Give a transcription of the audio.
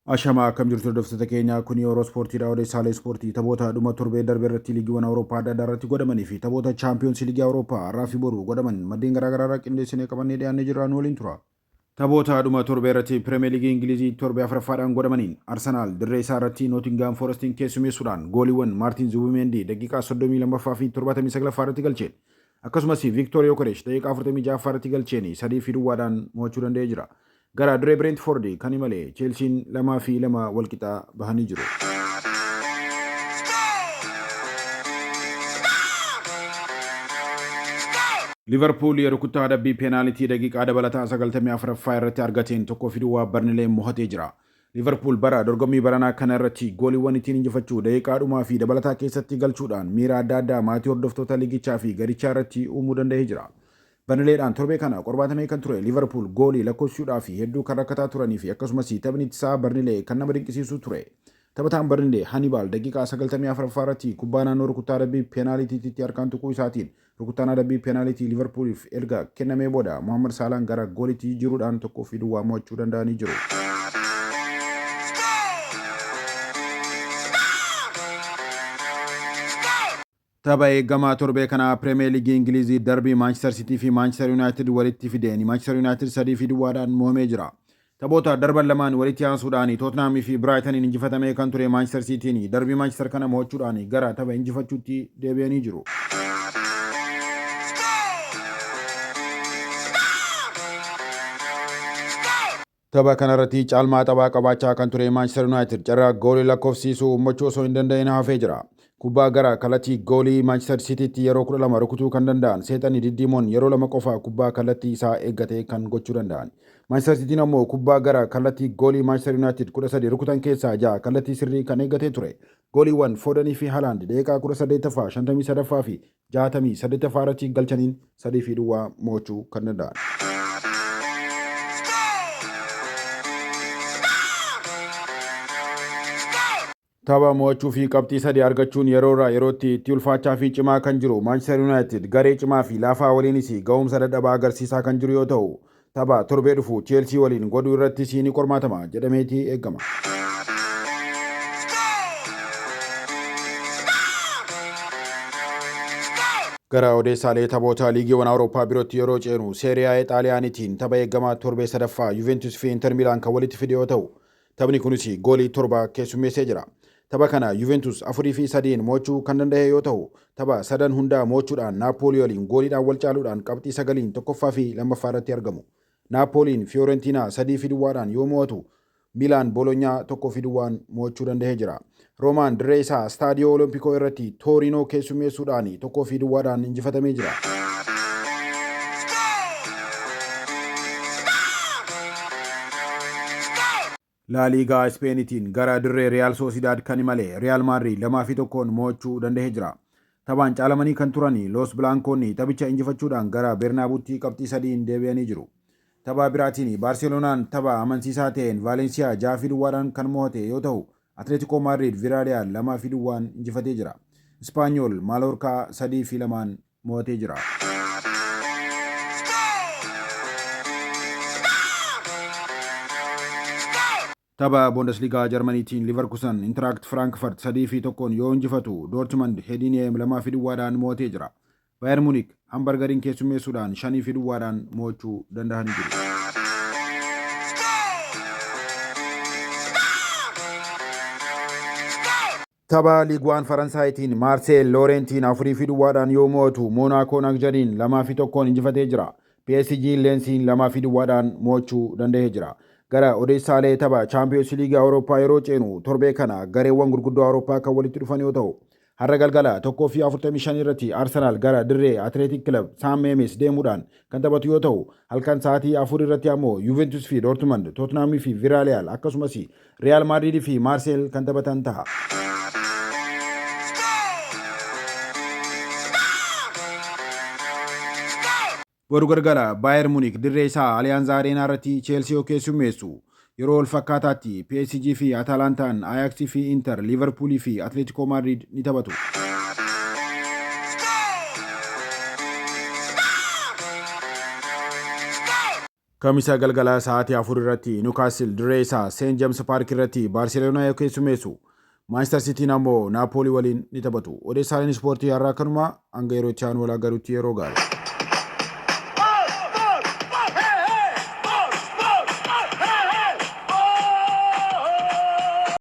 Ashamaa, akkam jirtu hordoftoota keenya? Kun yeroo ispoortiidha. Odeessaalee ispoortii taphoota dhuma torbee darbe irratti liigiiwwan Awurooppaa adda addaa irratti godhamanii fi taphoota Chaampiyoonsii Liigii Awurooppaa har'aa fi boru godhaman maddeen garaa garaa irraa qindeessinee qabannee dhiyaannee jirra, nu waliin tura. Taphoota dhuma torbee irratti Pirimeer Liigii Ingilizii torbee afuraffaadhaan godhamaniin Arsenaal dirree isaa irratti Nootingaam Forestiin keessummeessuudhaan gooliiwwan Maartiin Zubimeendii daqiiqaa 32ffaa fi 79ffaa irratti galcheen, akkasumas Viiktoor Yookoresh daqiiqaa 46ffaa irratti galcheen 3-0dhaan mo'achuu danda'ee jira. Gara dirree Bireentfoord kan imale Cheelsiin 2-2 walqixa bahanii jiru. Liverpool rukuttaa adabbii peenaalitii daqiiqaa dabalataa 94ffaa irratti argateen 1-0 Barnileen mohatee jira. Liverpool bara dorgommii baranaa kana irratti gooliiwwan ittiin injifachuu daqiiqaa dhumaa fi dabalataa keessatti galchuudhaan miira adda addaa maatii hordoftoota liigichaa fi garichaa irratti uumuu danda'ee jira. Barnileedhaan torbee kana qorbaatamee kan ture Liverpool goolii lakkoofsisuudhaa fi hedduu kan rakkataa turanii fi akkasumas taphni ittisaa Barnilee kan nama dinqisiisuu ture. Taphataan Barnilee Hanibaal daqiiqaa 94ffaa irratti kubbaa naannoo rukuttaa adabbii peenaaliitiitti harkaan tuquu isaatiin rukuttaan adabbii peenaaliitii Liverpooliif erga kennamee booda Mohammad Saalaan gara gooliitti jijjiiruudhaan 1-0 mo'achuu danda'anii jiru. Tapha eegamaa torbee kanaa Pirimeer Liigii Ingilizii darbii Maanchister Sitii fi Maanchister Yuunaayitid walitti fideen Maanchister Yuunaayitid 3-0dhaan mo'amee jira. Taphoota darban lamaan walitti aansuudhaan Tootnaamii fi Biraayitaniin injifatamee kan ture Maanchister Siitiin darbii Maanchister kana mo'achuudhaan gara tapha injifachuutti deebi'anii jiru. Tapha kanarratti caalmaa taphaa qabaachaa kan ture Maanchister Yuunaayitid carraa goolii lakkoofsiisuu uummachuu osoo hin danda'in hafee jira. Kubbaa gara kallattii goolii Maanchister Siitiitti yeroo 12 rukutuu kan danda'an Seexanni Diddiimoon yeroo lama qofa kubbaa kallattii isaa eeggate kan gochuu danda'an. Maanchister Siitiin ammoo kubbaa gara kallattii goolii Maanchister Yuunaayitid 13 rukutan keessaa 6 kallattii sirrii kan eeggatee ture. Gooliiwwan Foodanii fi Halaand daqiiqaa 18ffaa, 53ffaa fi 68ffaa irratti galchaniin 3-0 mo'achuu kan danda'an. Tapha mo'achuu fi qabxii sadii argachuun yeroo irraa yerootti itti ulfaachaa fi cimaa kan jiru Maanchister Yuunaayitid garee cimaa fi laafaa waliinis ga'umsa dadhabaa agarsiisaa kan jiru yoo ta'u, tapha torbee dhufu Cheelsii waliin godhu irrattis ni qormaatama jedhameeti eegama. Gara odeessaalee taphoota liigiiwwan Awurooppaa birootti yeroo ceenu, Seeriyaa A Xaaliyaaniitiin tapha eegamaa torbee sadaffaa Yuventus fi Inter Miilaan kan walitti fide yoo ta'u, taphni kunis goolii 7 keessummeessee jira. Tapha kana Yuventus 4-3n mo'achuu kan danda'e yoo ta'u, tapha sadan hundaa mo'achuudhaan Naappoolii waliin gooliidhaan wal caaluudhaan qabxii 9n tokkoffaa fi lammaffaa irratti argamu. Naappooliin Fiyoorentiinaa 3-0dhaan yoo mo'atu, Miilaan Boolonyaa 1-0n mo'achuu danda'ee jira. Roomaan dirree isaa Istaadiyoo Olompikoo irratti Tooriinoo keessummeessuudhaan 1-0dhaan injifatamee jira. Laa Liigaa Ispeenitiin gara dirree Riyaal Soosidaad kan imale Riyaal Maadriid 2-1n mo'achuu danda'ee jira. Taphaan caalamanii kan turan Loos Bilaankoonni taphicha injifachuudhaan gara Beernaabuutti qabxii sadiin deebi'anii jiru. Tapha biraatiin Baarseloonaan tapha amansiisaa ta'een Vaalensiyaa 6-0dhaan kan mo'ate yoo ta'u, Atleetikoo Maadriid Viiraariyaal 2-0n injifatee jira. Ispaanyool Maaloorkaa 3-2n mo'atee jira. Tapha Bundesligaa Jarmaniitiin Liverkusen Interaakt Firaankfurt 3-1n yoo injifatu, Doortimand Heediinheem 2-0dhaan mo'atee jira. Baayern Muunik Hambargariin keessummeessuudhaan 5-0dhaan mo'achuu dandahanii jiru. Tapha Liig Waan Faransaayitiin Maarseel Loorentiin 4-0dhaan yoo mo'atu, Moonaakoon Agjariin 2-1n injifatee jira. PSG Leensiin 2-0dhaan mo'achuu dandahee jira. Gara odeessaalee tapha Chaampiyoonsi Liigii Awurooppaa yeroo ceenu, torbee kana gareewwan gurguddoo Awurooppaa kan walitti dhufan yoo ta'u, har'a galgala 1:45 irratti Arsenaal gara dirree Atileetik Kilab Saam Meemes deemuudhaan kan taphatu yoo ta'u, halkan sa'aatii 4 irratti ammoo Yuventus fi Doortimand, Tootnaamii fi Viiraaliyaal akkasumas Riyaal Maadriid fi Maarseel kan taphatan taha. Boru galgala Baayer Munik dirree isaa Aliyaanz Areenaa irratti Cheelsii yoo keessummeessu, yeroo wal fakkaataatti PSG fi Ataalantaan, Ajax fi Inter, Liivarpuulii fi Atleetikoo Maadriid ni taphatu. Kamisa galgala sa'aatii 4 irratti Newcastle dirree isaa St James Park irratti Baarseloonaa yoo keessummeessu, Manchester Cityin ammoo Naapoolii waliin ni taphatu. Odeessaaleen ispoortii har'aa kanuma. Hanga yeroo itti aanu wal agaruutti yeroo gaarii.